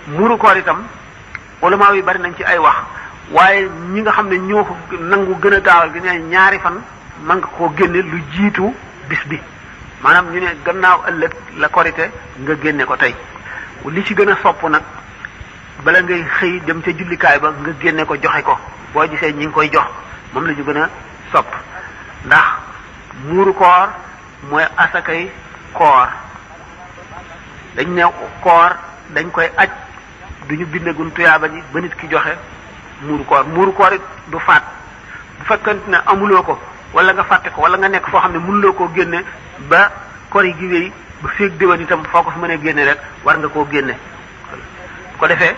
muuru koor itam ulama yi bari nañ ci ay wax waaye ñi nga xam ne ñoo ko nangu gën a gaawal gi ne ñaari fan mën nga koo génne lu jiitu bis bi maanaam ñu ne gannaaw ëllëg la korite nga génne ko tey li ci gën a sopp nag bala ngay xëy dem ca jullikaay ba nga génne ko joxe ko boo gisee ñi ngi koy jox moom la ñu gën a sopp ndax muuru koor mooy asakay koor dañ ne koor dañ koy aj duñu bindagun tuyaaba ji ba nit ki joxe muuru koor it du faat bu fekkante ne amuloo ko wala nga fàtte ko wala nga nekk foo xam ne mënuloo koo génne ba kori gi wéy ba féeg déwén itam foo ko fi mënee génne rek war nga koo génne ko defee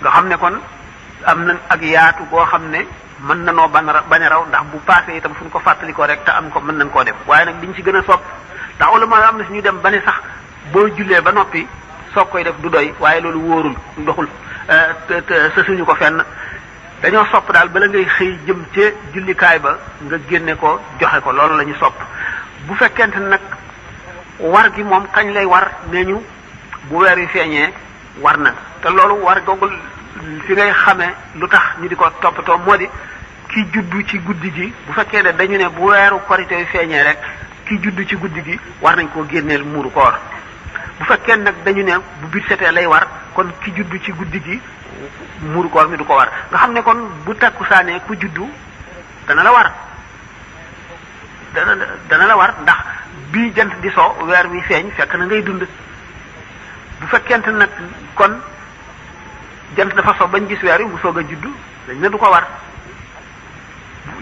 nga xam ne kon am na ak yaatu boo xam ne mën na noo bañ a raw ndax bu passé itam fu ñu ko fàttalikoo rek te am ko mën nañ koo def waaye nag liñ ci gën a sopp ndax ulama am na si ñu dem ba ne sax boo jullee ba noppi soog koy def du doy waaye loolu wóorul doxul te sësuñu ko fenn dañoo sopp daal bala ngay xëy jëm ca jullikaay ba nga génne ko joxe ko loolu la ñu sopp bu fekkente nag war gi moom kañ lay war nee ñu bu weer wi feeñee war na te loolu war googu fi ngay xamee lu tax ñu di ko toppatoo moo di ki juddu ci guddi gi bu fekkee ne dañu ne bu weeru korite wi feeñee rek ki juddu ci guddi gi war nañ koo génneel muuru koor bu fekkee nag dañu ne bu bit setee lay war kon ki juddu ci guddi gi muuru koor mi du ko war nga xam ne kon bu takkusaanee ku juddu dana la war dana la war ndax bii jant di so weer wi feeñ fekk na ngay dund bu fekkente nag kon jant dafa so bañ gis weer wi mu soog a juddu dañ ne du ko war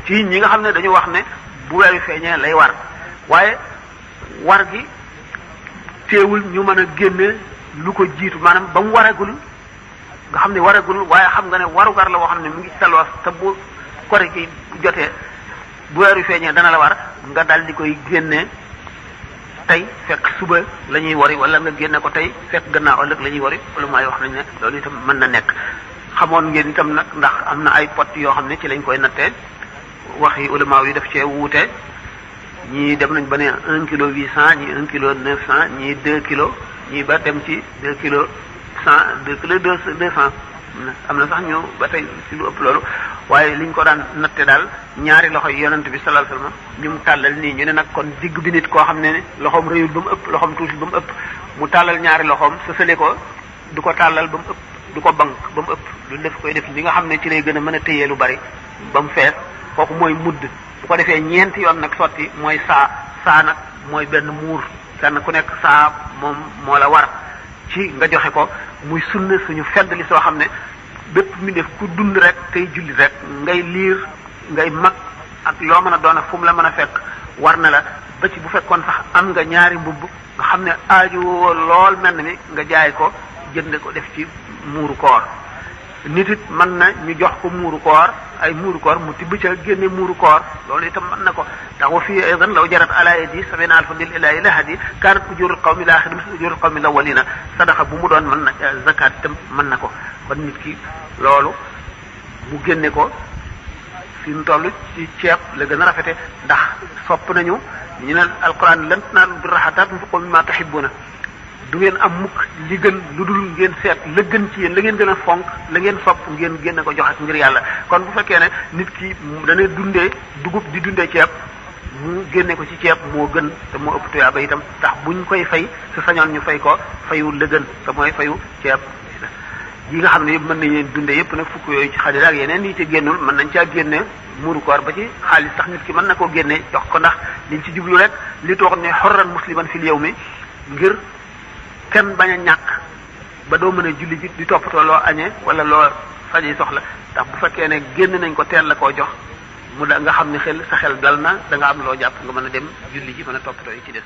ci ñi nga xam ne dañu wax ne bu weer wi feeñee lay war waaye war gi teewul ñu mën a génne lu ko jiitu maanaam ba mu waragul nga xam ne waragul waaye xam nga ne warugar la boo xam ne mu ngi salwas te bu kori gi jotee bu weer wi feeñee dana la war nga dal di koy génne tey fekk suba la ñuy wari wala nga génne ko tey fekk gannaaw ëllëg la ñuy wari wala maay wax nañ ne loolu itam mën na nekk xamoon ngeen itam nag ndax am na ay pot yoo xam ne ci lañ koy nattee wax yi ulama yi daf cee wuute ñii dem nañ ba ne 1 kilo 800 ñii 1 kilo 900 ñii 2 kilos ñii ba dem ci 2 kilos 100 2 kilos 200 am na sax ñu ba tey ci lu ëpp loolu waaye liñ ko daan natte daal ñaari loxo yi yonent bi sallallahu alayhi wasallam ñu mu tàllal nii ñu ne nag kon digg bi nit koo xam ne loxoom rëyul ba mu ëpp loxoom tuuti ba mu ëpp mu tàllal ñaari loxoom sësale ko du ko tàllal ba mu ëpp du ko bank ba mu ëpp lu def koy def li nga xam ne ci lay gën a mën a téyee lu bari ba mu fees kooku mooy mudd bu ko defee ñeenti yoon nag sotti mooy saa nag mooy benn muur kenn ku nekk saa moom moo la war ci nga joxe ko muy sunna suñu fedd li soo xam ne bépp mi def ku dund rek tey julli rek ngay liir ngay mag ak loo mën a doon ak fu mu la mën a fekk war na la ba ci bu fekkoon sax am nga ñaari mbubb nga xam ne aaju lool mel na ni nga jaay ko jënd ko def ci muuru koor nit it mën na ñu jox ko muuru koor ay muuru koor mu tibb ca génne muuru koor loolu itam mën na ko ndax wa fii aydan law jarat ala yadi sabina alfa bil ilahi lahadi kanat ujurul qawmi la axir misl ujurul qawmi lawalina sadaqa bu mu doon mën na zakat itam mën na ko kon nit ki loolu mu génne ko fi mu toll ci ceeb la gën a rafete ndax sopp nañu ñu ne alquran lan tanaalu birra hattaa tunfiqu mimma tuhibbuna du ngeen am mukk li gën lu dul ngeen seet la gën ci yéen la ngeen gën a fonk la ngeen sopp ngeen génne ko joxe ngir yàlla kon bu fekkee ne nit ki dana dundee dugub di dundee ceeb mu génne ko ci ceeb moo gën te moo ëpp tuyaaba itam ndax buñ koy fay su sañoon ñu fay ko fayu la gën te mooy fayu ceeb yi nga xam ne yëpp mën nañ leen dundee yëpp nag fukk yooyu ci xalil ak yeneen yi ci génnul mën nañ caa génne muuru koor ba ci xaalis sax nit ki mën na koo génne jox ko ndax liñ ci jublu rek li toog ne xorran musliman fil yawmi ngir kenn bañ a ñàkk ba doo mën a julli ji di toppatoo loo añee wala loo faji soxla ndax bu fekkee ne génn nañ ko teel la koo jox mu da nga xam ne sa xel dal na da nga am loo jàpp nga mën a dem julli ji mën a toppatoo yi ci des.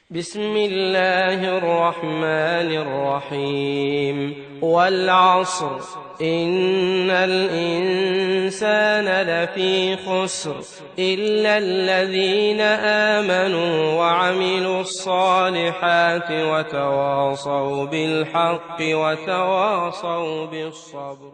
bismillahir rahmanir rahim wal asr innal insana lafi khusr illa alladhina amanu wa 'amilus salihati wa tawasaw bil haqqi wa tawasaw bis sabr